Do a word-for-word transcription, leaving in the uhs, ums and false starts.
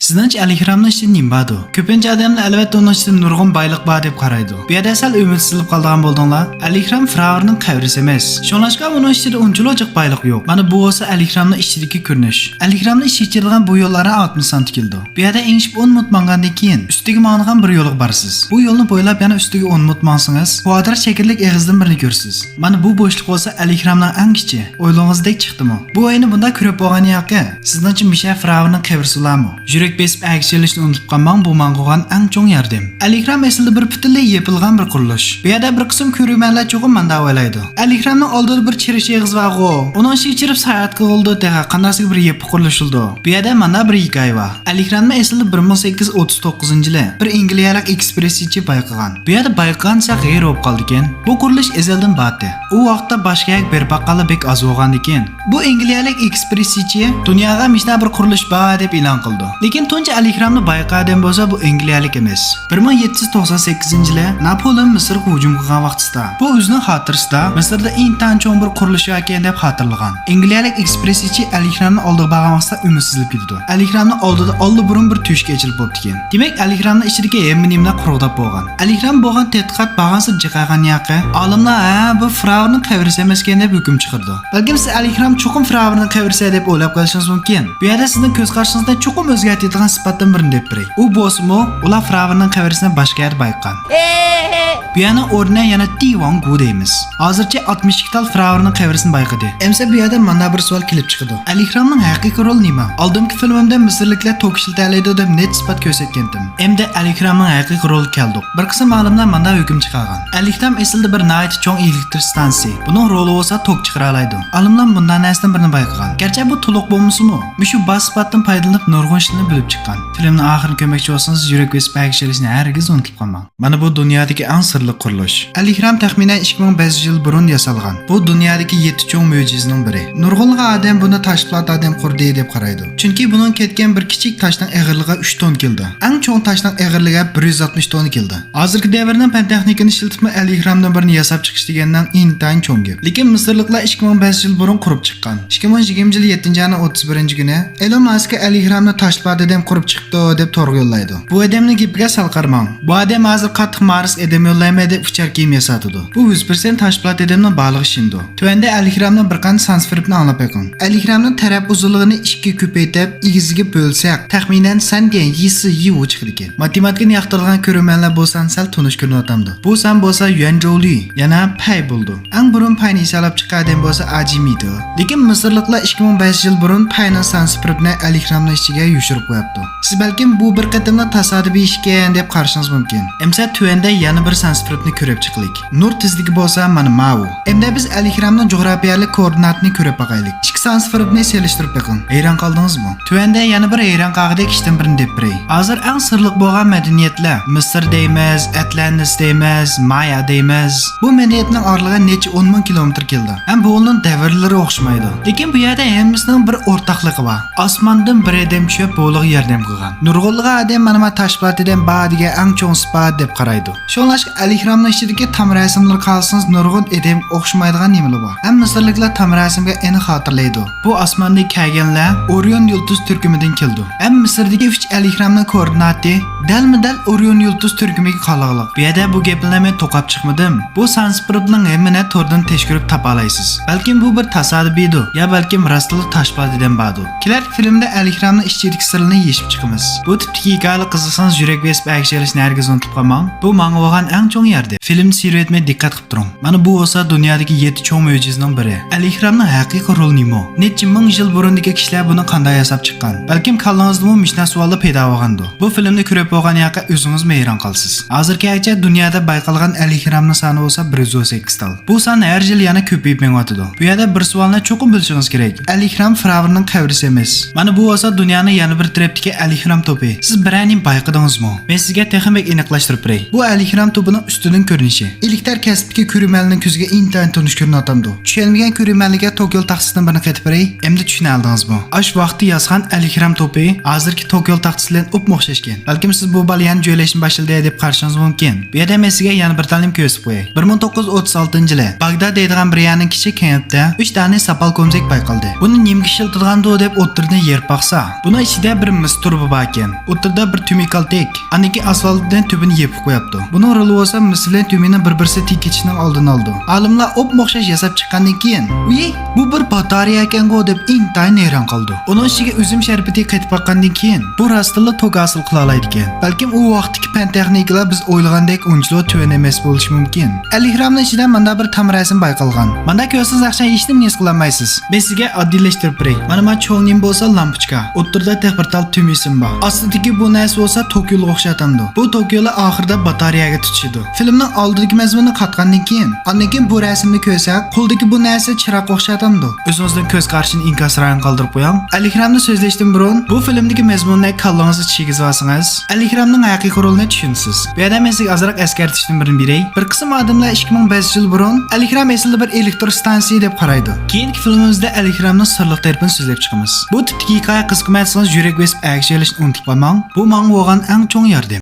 سىزنىڭچە ئەلھىرامنىڭ ئىچىدە نېمە باردۇ؟ كۆپىنچە ئادەملەر ئەلۋەتتە ئۇنىڭ ئىچىدە نۇرغۇن بايلىق بار دەپ قارايدۇ. بۇ يەردە سەل ئۈمىدسىزلىنىپ قالىدىغان بولدۇڭلار. ئەلھىرام فىرئەۋننىڭ قەبرىسى ئەمەس. شۇڭلاشقا ئۇنىڭ ئىچىدە ئۇنچىلىك جىق بايلىق يوق. مانا بۇ بولسا ئەلھىرامنىڭ ئىچىدىكى كۆرۈنۈش. ئەلھىرامنىڭ ئىچىگە چىقىدىغان بۇ يوللارنىڭ ئالتمىش سانتى كېلىدۇ. بۇ يەردە ئېڭىشىپ ئون مىنۇت ماڭغاندىن كېيىن ئۈستىگە ماڭىدىغان بىر يولغا بارىسىز. بۇ يولنى بويلاپ يەنە ئۈستىگە ئون مىنۇت ماڭسىڭىز، كۋادرات شەكىللىك ئېغىزدىن بىرنى كۆرىسىز. مانا بۇ بوشلۇق بولسا ئەلھىرامنىڭ ئەڭ كىچىكى. ئويلىغىنىڭىزدەك چىقتىمۇ؟ بۇ ئۆينى بۇنداق كۆرۈپ بولغان ياقى. سىزنىڭچە مۇشۇ فىرئەۋننىڭ قەبرىسى بولارمۇ؟ يۈرەك بېسىپ ئەگىشىۋېلىشنى ئۇنتۇپ قالماڭ، بۇ ماڭا بولغان ئەڭ چوڭ ياردەم. ئەلھىرام ئەسلىدە بىر پۈتۈنلەي يېپىلغان بىر قۇرۇلۇش. بۇ يەردە بىر قىسىم كۆرۈرمەنلەر چوقۇم مانداق ئويلايدۇ. ئەلھىرامنىڭ ئالدىدا بىر چىرىش ئېغىزى بارغۇ. ئۇنىڭ ئىچىگە چىرىپ ساياھەت قىلغىلىدۇ تېخى، قانداقسىغا بىر يېپىق قۇرۇلۇش بولىدۇ. بۇ يەردە مانا بىر ھېكايە بار. ئەلھىرامنى ئەسلىدە بىر مىڭ سەككىز يۈز ئوتتۇز توققۇزىنچى يىلى بىر ئەنگلىيەلىك ئېكسپرېسسىيچى بايقىغان. بۇ يەردە بايقىغان سەل غەيرىي بولۇپ قالىدىكەن. بۇ قۇرۇلۇش ئەزەلدىن بارتى. ئۇ ۋاقىتتا باشقا يەرگە بېرىپ باققانلار بەك ئاز بولغاندىكىن، بۇ ئەنگلىيەلىك ئېكسپرېسسىيچى دۇنياغا مۇشۇنداق بىر قۇرۇلۇش بار دەپ ئېلان قىلىدۇ. لېكىن تۇنجى ئەلھىرامنى بايقىغان ئادەم بولسا بۇ ئەنگلىيەلىك ئەمەس. بىر مىڭ يەتتە يۈز توقسان سەككىزىنچى يىلى ناپولېئون مىسىرغا ھۇجۇم قىلغان ۋاقتىسىدا، بۇ ئۆزىنىڭ خاتىرىسىدە مىسىردا ئىنتايىن چوڭ بىر قۇرۇلۇش باركەن دەپ خاتىرىلىغان. ئەنگلىيەلىك ئېكسپرېسسىيچى ئەلھىرامنىڭ ئالدىغا بارغان ۋاقتىدا ئۈمىدسىزلىنىپ كېتىدۇ. ئەلھىرامنىڭ ئالدىدا ئاللىبۇرۇن بىر تۆشۈك ئېچىلىپ بوپتىكەن. دېمەك، ئەلھىرامنىڭ ئىچىدىكى ھەممە نېمىلەر قۇرغۇداپ بولغان. ئەلھىرام بولغان تەتقىقات بارغانسېرى جىقايغان ياقى. ئالىملار، ھە، بۇ فىرئەۋننىڭ قەبرىسى ئەمەسكەن دەپ ھۆكۈم چىقىرىدۇ. بەلكىم سىز ئەلھىرام چوقۇم فىرئەۋننىڭ قەبرىسى دەپ ئويلاپ قېلىشىڭىز مۇمكىن. بۇ يەردە سىزنىڭ كۆز قارىشىڭىزنى چوقۇم ئۆزگەرتىدىغان سىپاتتىن بىرنى دەپ بېرەي. ئۇ بولسىمۇ، ئۇلار فىرئەۋننىڭ قەبرىسىنى باشقا يەردە بايقىغان. بۇ يەرنىڭ ئورنىنى يەنە تى ۋاڭ گۇ دەيمىز. ھازىرچە ئاتمىش ئىككى تال فىرئەۋننىڭ قەبرىسىنى بايقىدى. ئەمسە بۇ يەردە مانا بىر سوئال كېلىپ چىقىدۇ. ئەلھىرامنىڭ ھەقىقىي رولى نېمە؟ ئالدىنقى فىلىمىمدە مىسىرلىكلار توك ئىشلىتەلەيدۇ دەپ نەچچە سىپات كۆرسەتكەنتىم. ئەمدى ئەلھىرامنىڭ ھەقىقىي رولىغا كەلدۇق. بىر قىسىم ئالىملار مانداق ھۆكۈم چىقارغان. ئەلھىرام ئەسلىدە بىر ناھايىتى چوڭ ئېلېكتر ستانسىسى. بۇنىڭ رولى بولسا توك چىقىرالايدۇ. ئالىملار مۇنداق نەرسىدىن بىرنى بايقىغان. گەرچە بۇ تولۇق بولمىسىمۇ، مۇشۇ بار سىپاتتىن پايدىلىنىپ نۇرغۇن ئىشلارنى بىلىپ چىققان. فىلىمنىڭ ئاخىرىنى كۆرمەكچى بولسىڭىز، يۈرەك بېسىپ ئەگىشىۋېلىشنى ھەرگىز ئۇنتۇپ قالماڭ. مانا بۇ دۇنيادىكى ئەڭ سىرلىق قۇرۇلۇش. ئەلھىرام تەخمىنەن ئىككى مىڭ بەش يۈز يىل بۇرۇن ياسالغان. بۇ دۇنيادىكى يەتتە چوڭ مۆجىزىنىڭ بىرى. نۇرغۇنلىغان ئادەم بۇنى تاشپولات ئادەم قۇردى دەپ قارايدۇ. چۈنكى بۇنىڭ كەتكەن بىر كىچىك تاشنىڭ ئېغىرلىقى ئۈچ تون كېلىدۇ. ئەڭ چوڭ تاشنىڭ ئېغىرلىقى بىر يۈز ئاتمىش توننا كېلىدۇ. ھازىرقى دەۋرنىڭ پەن تېخنىكىنى ئىشلىتىپمۇ ئەلھىرامدىن بىرنى ياساپ چىقىش دېگەن ئەڭ ئىنتايىن چوڭ گەپ. لېكىن مىسىرلىقلار ئىككى مىڭ بەش يۈز يىل بۇرۇن قۇرۇپ چىققان. ئىككى مىڭ يىگىرمىنچى يىل يەتتىنچى ئاينىڭ ئوتتۇز بىرىنچى كۈنى ئېلون ماسكقا ئەلھىرامنى تاشپولات ئادەم قۇرۇپ چىقىپتۇ دەپ تورغا يوللايدۇ. بۇ ئادەمنىڭ گېپىگە سەل قارىماڭ. بۇ ئادەم ھازىر قاتتىق مارس ئادەم يوللايمەن دەپ ئۇچار كىيىم ياساتىدۇ. بۇ يۈز پىرسەنت تاشپولات ئادەمنىڭ بارلىقى ئىشىنىدۇ. تۆۋەندە ئەلھىرامنىڭ بىر قانچە سانسفېربنى ئاڭلاپ بېقىڭ. ئەلھىرامنىڭ تەرەپ ئۇزۇنلۇقىنى ئىككىگە كۆپەيتىپ، ئېگىزىگە بۆلسەك، تەخمىنەن سەن دېگەن يىسى يىۋۇ چىقىدىكەن. ماتېماتىكىنى ياقتۇرىدىغان كۆرۈرمەنلەر بولسا سەل تونۇش كۆرۈنۈۋاتامدۇ؟ بۇ سان بولسا يۈەنجوۋلى، يەنى پەي بولىدۇ. ئەڭ بۇرۇن پەينى ھېسابلاپ چىققان ئادەم بولسا ئاجىمىدۇ. لېكىن مىسىرلىقلار ئىككى مىڭ بەش يۈز يىل بۇرۇن پەينىڭ سانسفېربنى ئەلھىرامنىڭ ئىچىگە يوشۇرۇپ قويۇپتۇ. سىز بەلكىم بۇ بىر قېتىملىق تاسادىپىي ئىشكەن دەپ قارىشىڭىز مۇمكىن. ئەمسە تۆۋەندە يەنە بىر سانسفېربنى كۆرۈپ چىقىلىك. نۇر تېزلىكى بولسا مانا ماۋۇ. ئەمدى بىز ئەلھىرامنىڭ جۇغراپىيەلىك كوئوردىناتىنى كۆرۈپ باقايلى. ئىككى سانسفېربنى سېلىشتۇرۇپ بېقىڭ. ھەيران قالدىڭىزمۇ؟ تۆۋەندە يەنە بىر ھەيران قالغۇدەك ئىشتىن بىرنى دەپ بېرەي. ھازىر ئەڭ سىرلىق بولغان مەدەنىيەتلەر، مىسىر دەيمىز، ئەتلەنتىس دەيمىز، مايا دەيمىز. بۇ مەدەنىيەتنىڭ ئارىلىقى نەچچە ئون مىڭ كىلومېتىر كېلىدۇ. ھەم بۇ ئۇلارنىڭ دەۋرلىرى ئوخشىمايدۇ. لېكىن بۇ يەردە ھەممىسىنىڭ بىر ئورتاقلىقى بار. ئاسماندىن بىر ئادەم چۈشۈپ، بۇ ئۇلارغا ياردەم قىلغان. نۇرغۇنلىغان ئادەم مانا ما تاشپولات ئادەم بار دېگەن ئەڭ چوڭ ئىسپات دەپ قارايدۇ. شۇڭلاشقا ئەلھىرامنىڭ ئىچىدىكى تام رەسىملىرىگە قارىسىڭىز نۇرغۇن ئادەمگە ئوخشىمايدىغان نېمىلەر بار. ھەم مىسىرلىكلار تام رەسىمگە ئېنىق خاتىرىلەيدۇ. بۇ ئاسماندىن كەلگەنلەر ئورىيون يۇلتۇز تۈركۈمىدىن كېلىدۇ. ھەم مىسىردىكى ئۈچ ئەلھىرامنىڭ كوئوردىناتى دەلمۇدەل ئورىيون يۇلتۇز تۈركۈمىگە قاراقلىق. بۇ يەردە بۇ گەپلەرنى مەن توقاپ چىقمىدىم. بۇ سانسكرىتنىڭ ھەممىنى توردىن تەشكۈرۈپ تاپالايسىز. بەلكىم بۇ بىر تاسادىپىيدۇ، يا بەلكىم راستلا تاشپولات ئادەم باردۇ. كېلەركى فىلىمدە ئەلھىرامنىڭ ئىچىدىكى سىرلىرىنى يېشىپ چىقىمىز. بۇ تىپتىكى ھېكايىلەر قىزىقسىڭىز، يۈرەك بېسىپ ئەگىشىۋېلىشنى ھەرگىز ئۇنتۇپ قالماڭ. بۇ ماڭا بولغان ئەڭ چوڭ ياردەم. فىلىمنى سېھىر ئەتمەي دىققەت قىلىپ تۇرۇڭ. مانا بۇ بولسا دۇنيادىكى يەتتە چوڭ مۆجىزىنىڭ بىرى. ئەلھىرامنىڭ ھەقىقىي رولى نېمە؟ نەچچە مىڭ يىل بۇرۇندىكى كىشىلەر بۇنى قانداق ياساپ چىققان؟ بەلكىم كاللىڭىزدىمۇ مۇشۇنداق سوئاللار پەيدا بولغاندۇ. بۇ فىلىمنى كۆرۈپ بولغان ياقى ئۆزىڭىزمۇ ھەيران قالىسىز. ھازىرقى ھەقچە دۇنيادا بايقالغان ئەلھىرامنىڭ سانى بولسا بىر يۈز ئون سەككىز تال. بۇ سان ھەر يىلى يەنە كۆپىيىپ مېڭىۋاتىدۇ. بۇ يەردە بىر سوئالنى چوقۇم بىلىشىڭىز كېرەك. ئەلھىرام فىرئەۋننىڭ قەبرىسى ئەمەس. مانا بۇ بولسا دۇنيانىڭ يەنە بىر تەرەپتىكى ئەلھىرام توپى. سىز بىرەرنى بايقىدىڭىزمۇ؟ مەن سىزگە تېخىمۇ بەك ئېنىقلاشتۇرۇپ بېرەي. بۇ ئەلھىرام توپىنىڭ ئۈستىدىن كۆرۈنۈشى. ئېلىكتار كەسىپتىكى كۆرۈرمەنلەرنىڭ كۆزىگە ئىنتايىن تونۇش كۆرۈنۈۋاتامدۇ؟ چۈشەنمىگەن كۆرۈرمەنلەرگە توكيول تاختىسىدىن بىرنى قېتىپ بېرەي. ئەمدى چۈشىنەلدىڭىزمۇ؟ ئاش ۋاقتى ياسىغان ئەلھىرام توپى ھازىرقى توكيول تاختىسى بىلەن ئوپمۇ ئوخشاشكەن. بەلكىم سىز بۇ بالا يەنە جۆيلەشنى باشلىدى دەپ قارىشىڭىز مۇمكىن. بۇ يەردە مەن سىزگە يەنە بىر تالنىم كۆرسىتىپ قوياي. بىر مىڭ توققۇز يۈز ئوتتۇز ئالتىنچى يىلى باغداد دەيدىغان بىر يەرنىڭ كىچىك كەنتىدە ئۈچ دانە ساپال كومزەك بايقالدى. بۇنى نېمىگە ئىشلىتىدىغاندۇ دەپ ئوتتۇرىدىن يېرىپ باقسا، بۇنىڭ ئىچىدە بىر مىس تۇرۇبا باركەن. ئوتتۇرىدا بىر تۈمى كالتەك، ئاندىن كېيىن ئاسفالتتىن تۈبىنى يېپىپ قوياپتۇ. بۇنىڭ رولى بولسا مىس بىلەن تۈمىنىڭ بىر-بىرسىگە تېگىپ كېتىشىنىڭ ئالدىنى ئالىدۇ. ئالىملار ئوپمۇ ئوخشاش ياساپ چىققاندىن كېيىن، ئۇي، بۇ بىر باتارېيە ئىكەنغۇ دەپ ئىنتايىن ھەيران قالىدۇ. ئۇنىڭ ئىچىگە ئۈزۈم شەربىتى قېتىپ باققاندىن كېيىن، بۇ راستتىنلا توك ھاسىل قىلالايدىكەن. بەلكىم ئۇ ۋاقىتتىكى پەن تېخنىكىلار بىز ئويلىغاندەك ئۇنچىلىك تۆۋەن ئەمەس بولۇشى مۇمكىن. ئەلئېھرامنىڭ ئىچىدە مانداق بىر تام رەسىم بايقالغان. مانداق كۆرسىڭىز ئاشۇ ھېچنېمىنى ھېس قىلالمايسىز. مەن سىزگە ئاددىيلەشتۈرۈپ بېرەي. مانا ما چوڭ نېمە بولسا لامپۇچكا. ئوتتۇرىدا تېخى بىر تال تۈمى سىم بار. ئاستىدىكى بۇ نەرسە بولسا توك يولىغا ئوخشايدۇ. بۇ توك يولى ئاخىرىدا باتارېيەگە تۇتىشىدۇ. فىلىمنىڭ ئالدىدىكى مەزمۇننى قاتقاندىن كېيىن، ئاندىن كېيىن بۇ رەسىمنى كۆرسەك، قولدىكى بۇ نەرسە چىراغقا ئوخشايدۇ. ئۆزىڭىزنىڭ كۆز قارىشىنى ئىنكاس رايىنى قالدۇرۇپ قويۇڭ. ئەلئېھرامنى سۆزلەشتىن بۇرۇن بۇ فىلىمدىكى مەزمۇننى كاللىڭىزغا چىگىزىۋالسىڭىز، ئەلئېھرامنىڭ ھەقىقىي رولىنى چۈشىنىسىز. بۇ يەردە مەن سىزگە ئازراق ئەسكەرتىشتىن بىرنى بېرەي. بىر قىسىم ئادەملەر ئىككى مىڭ بەش يۈز يىل بۇرۇن ئەلئېھرام ئەسلىدە بىر ئېلېكتر ستانسىيە دەپ قارايدۇ. كېيىنكى فىلىمىمىزدە ئەلئېھرامنىڭ سىرلىق تەرىپىنى سۆزلەپ چىقىمىز. بۇ تىپتىكى ھېكايە قىزىقمىغان بولسىڭىز يۈرەك بېسىپ ئەگىشىۋېلىشنى ئۇنتۇپ قالماڭ. بۇ ماڭا بولغان ئەڭ چوڭ ياردەم.